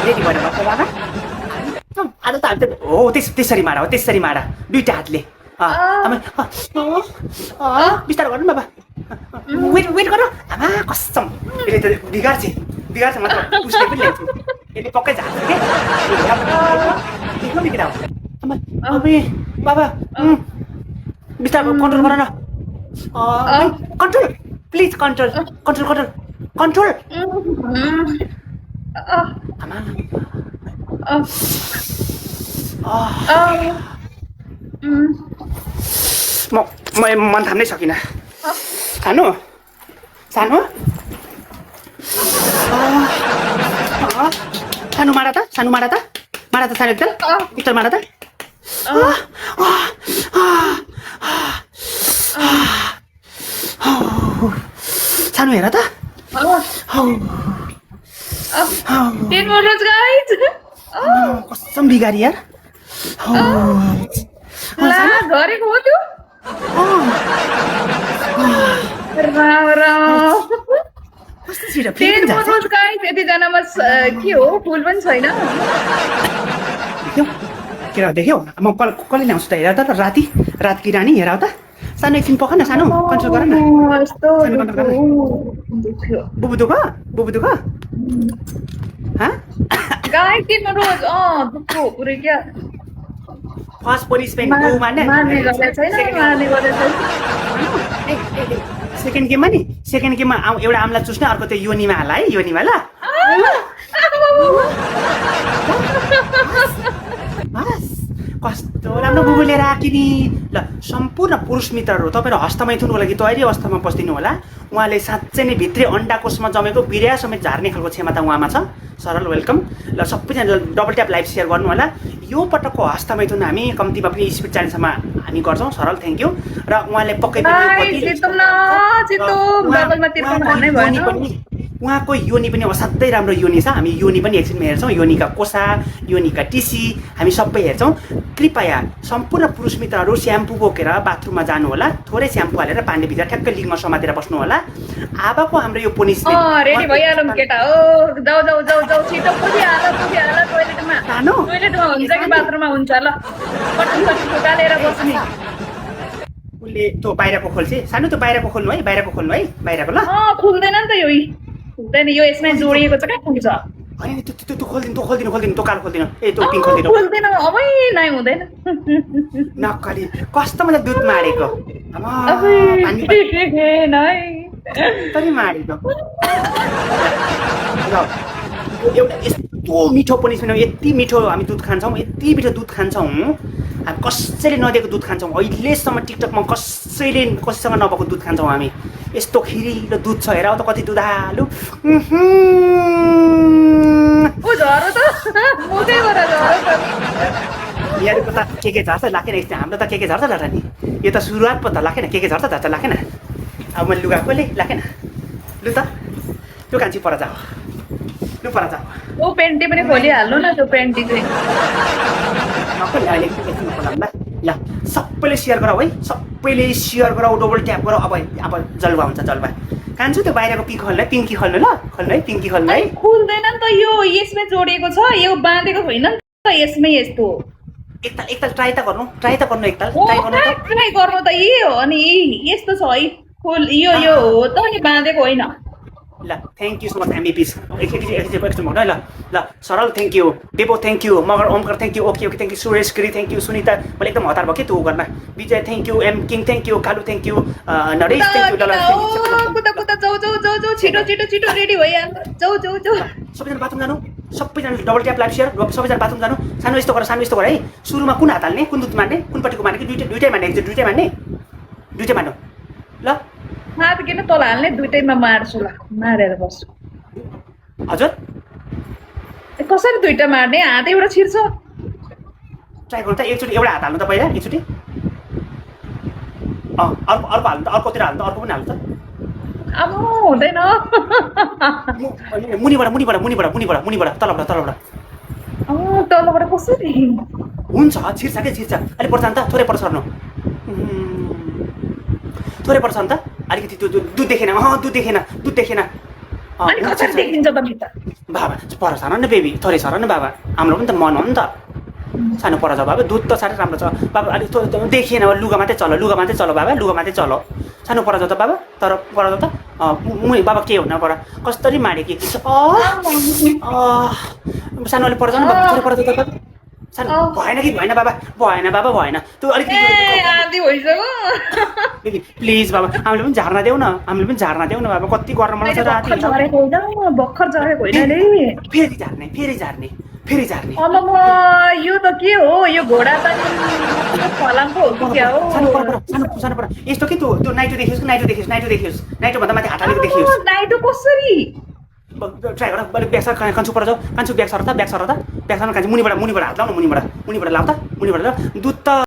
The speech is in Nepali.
रेडी भएर बस्छ बाबा आज त हामी त हो त्यसरी मार हो त्यसरी मार दुईटा हातले बिस्तारो गर्नु बाबा वेट वेट गर आमा कसम यसले त बिगार्छ मात्र उसले पनि ल्याउँछु यसले पक्कै झार्छ के एकदम बिग्रा बाबा बिस्तारो कन्ट्रोल गर न control please control control control control आमा म मन थाम्नै सकिनँ सानो सानो सानो मारा त सानो एकदम मारा त सानो हेर त कसम बिगारी यार गरेको हो त्यो यतिजनामा के हो फुल पनि छैन देख्यौ म कसले ल्याउँछु त हेर त राति कि रानी हेर त सानो एकछिन पख न सानो कन्ट्रोल गर न बुबु दुख गाई किन्नु रोज दुःखो पुरै क्या फर्स्ट पनिसमेन्ट गो मार्ने सेकेन्ड गेममा एउटा आम्ला चुस्ने अर्को त्यो योनीमा हाल है योनीमा ल कस्तो राम्रो बुबु लिएर आएको नि ल सम्पूर्ण पुरुष मित्रहरू तपाईँहरू हस्तमैथुनको लागि तयारी अवस्थामा बस्दिनु होला उहाँले साँच्चै नै भित्री अन्डा कोषमा जमेको बिर्या समेत झार्ने खालको क्षमता उहाँमा छ सरल वेलकम ल सबैजना डबल ट्याप लाइभ सेयर गर्नु होला यो पटकको हस्तमैथुन हामी कम्तीमा पनि स्पिड च्यालेन्जसम्म हामी गर्छौँ सरल थ्याङ्क यू र उहाँले पक्कै उहाँको योनी पनि असाध्यै राम्रो योनी छ हामी योनी पनि एकछिनमा हेर्छौँ योनीका कोसा योनीका टिसी हामी सबै हेर्छौँ कृपया सम्पूर्ण पुरुष मित्रहरू स्याम्पू बोकेर बाथरुममा जानु होला थोरै स्याम्पू हालेर पानी भित्र ठ्याक्कै लिङमा समातेर बस्नु होला आबाको हाम्रो यो पुनिसमेन्ट रेडी भइहालौँ केटा हो जाऊ छिटो पुगिहाल टोइलेटमा हुन्छ कि बाथरुममा हुन्छ ल गालेर बस्ने उसले त्यो बाहिरको खोल्छ सानो त्यो बाहिरको खोल्नु है बाहिरको ल खुल्दैन नि त यो हुँदैन यो यसमा जोडिएको छ क्या खुल्छ होइन त्यो खोल्दिनु त्यो कालो खोल्दिनु त्यो पिङ्क खोल्दिनु अबै नै हुँदैन नक्कली कस्तो मजा दुध मारेको मारेको एउटा यस्तो मिठो पनिसमेन्ट यति मिठो हामी दुध खान्छौँ यति मिठो दुध खान्छौँ हामी कसैले नदिएको दुध खान्छौँ अहिलेसम्म टिकटकमा कसैसँग नभएको दुध खान्छौँ हामी यस्तो खिरिलो दुध छ हेर त कति दुध हालु यहाँको त के झर्छ लाखेन हाम्रो त के झर्छ लाटा नि यो त सुरुवात पो त लाखेन के झर्छ झर्छ लाखेन अब मैले लुगा कसले लाखेन लु त त्यो कान्छी पर जाऊ लु पर जाऊ ओ पेन्टी पनि खोलिहाल्नु न त्यो पेन्टी चाहिँ ल सबैले सेयर गरौ है सबैले सेयर गरौ डबल ट्याप गरौ अब जलवा हुन्छ जलवा कान्छु त्यो बाहिरको पिङ्की खोल्नु ल खोल्नु है पिङ्की खोल्नु है खुल्दैन नि त यो यसमै जोडिएको छ यो बाँधेको होइन नि त यसमै यस्तो एकताल ट्राई त गर्नु एकताल ट्राई गर्नु त यही हो नि यस्तो छ है यो हो त नि बाँधेको होइन ल थ्याङ्क यू सो मच एमबिपिस एकछिन भन्नु है ल Saral thank you Devo thank you Magar Omkar thank you okay thank you Suresh Giri thank you Sunita मैले एकदम हतार भयो कि त्यो गर्न Vijay thank you M King thank you Kalu thank you Naresh thank you छिटो रेडी भइहाल जाऊ सबैजना बाथरुम जानु सबैजना डबल ट्याप लाइभ सेयर सबैजना बाथरुम जानु सानो यस्तो गर है सुरुमा कुन हात हाल्ने कुन दुध मार्ने कुनपट्टिको मार्ने कि दुइटै मार्ने दुइटै मार्नु ल हात किन तल हाल्ने दुइटैमा मार्छु ल मारेर बस्छु हजुर कसरी दुइटा मार्ने हात एउटा छिर्छ ट्राई गर्नु त एकचोटि एउटा हात हाल्नु त पहिला एकचोटि अर्को हाल्नु त अर्कोतिर हाल्नु त अर्को पनि हाल्नु त अब हुँदैन मुनिबाट तलबाट कसरी हुन्छ छिर्छ अलिक पर्छ नि त थोरै पर्छ सर्नु थोरै पर्छ नि त अलिकति त्यो दुध देखेन अनि कसरी देखिन्छ त भित्र बाबा पर सर न बेबी थोरै सर न बाबा हाम्रो पनि त मन हो नि त सानो पर जाऊ बाबा दुध त साह्रै राम्रो छ बाबा अलिक देखिएन लुगा मात्रै चल बाबा लुगा मात्रै चल सानो पर जाऊ त बाबा तर पर जाऊ त मुनि बाबा के हुन पर कस्तरी माडे के सानो अलिक पर जाऊ न बाबा थोरै पर जाऊ त बाबा सानो भएन कि भएन बाबा भएन तँ अलिकति आधी भइसक्यो बेबी प्लिज बाबा हामीले पनि झार्न देऊ न बाबा कति गर्न मन छ राति भर्खर झरेको होइन रे फेरि झार्ने अब म यो त के हो यो घोडा त फलामको हो कि क्या हो सानो पर यस्तो कि त्यो नाइटो देखियोस् नाइटो भन्दा माथि हात हालेको देखियोस् नाइटो कसरी ट्राई गर अलिक ब्याक सर कान्छु पर जाऊ कान्छु ब्याक सर त कान्छु मुनिबाट हात लाउ न मुनिबाट लाउ त मुनिबाट लाउ दुध त